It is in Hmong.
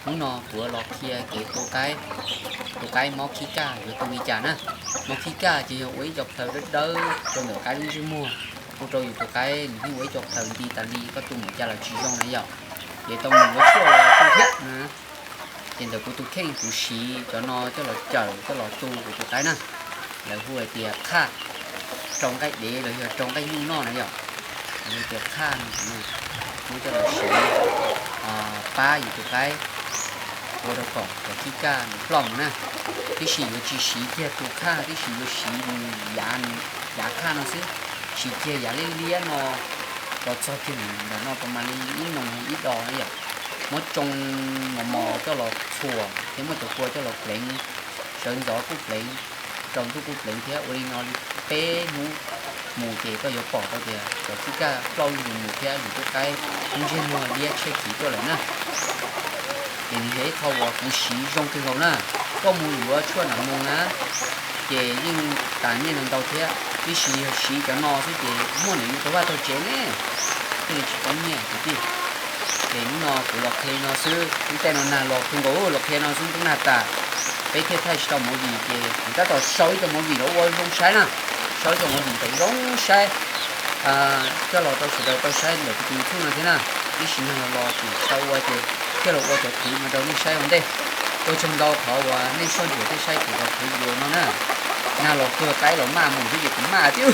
Hnub no kuv los qhia kev tua qaib, tua qaib mob khib kaj yuav tua li cas na. Mob khib kaj ces yog ua ib co plhaws dawb dawb rau ntawm qaib lub ntsej muag, ua rau yus tus qaib nws yeej ua ib co plhaws nti tas li, koj tua npaum cas los tsis zoo na yom. Ces tau mus yuav tshuaj los tu thiab na. Ces ntawm kuv tus kheej kuv siv cov no coj los cawm coj los tu kuv tus qaib na. Lawv hu hais tias qhaj, rau nqaij dev los yog rau nqaij nyuj noj na yom. Lawv hu tias qhaj no, muab coj los siv pab yus tus qaib ua rau kom cov khib kaj nws ploj mus na. Tiam sis yuav tsis siv kiag tus qhaj, tiam sis yuav siv nws yav, yav qhaj no xwb. Siv kiag yav liab liab no los txog kiag ntawm no pas mas li ib no ib do na yom. Muab tsoo mos mos coj los txhuam thiab muab cov kua coj los pleev, sawv ntxov kuj pleev, tsaus ntuj kuj pleev thiab. Ua li no li peb hnub mus ces koj yuav pom tau tias cov khib kaj ploj zuj zus mus thiab yus tus qaib lub ntsej muag liab tshiab khiv tuaj lawm na. Ces nws yog ib qho uas kuv siv zoo kawg nkaus na. Koj mus yuav tshuaj nram mus na, ces yeej tas nyiaj ntau thiab, tiam sis yog siv cov no xwb ces muaj ntawm yus tau vaj tau tsev ne, thiaj li tsis tau nyiaj kwv tij. Ces hnub no kuv los qhia no xwb, lub caij no nag los kawg nkaus, los qhia no xwb ntub nag tas, peb thiaj thaij tsis tau movie ces kuv tab tom sau ib co movie los ua zoo saib na, sau ib co movie tau zoo saib coj los rau sawv daws tau saib ntawm kuv tus YouTube no thiab na. Tiam sis nag los los ces tsis tau ua ces thiaj los ua cov clip no rau nej saib ua ntej. Ua tsaug ntau qhov uas nej soj ntsuam thiab saib kuv cov clip video no na. Nag los kawg qaib los maj mus thiab ces kuv maj thiab.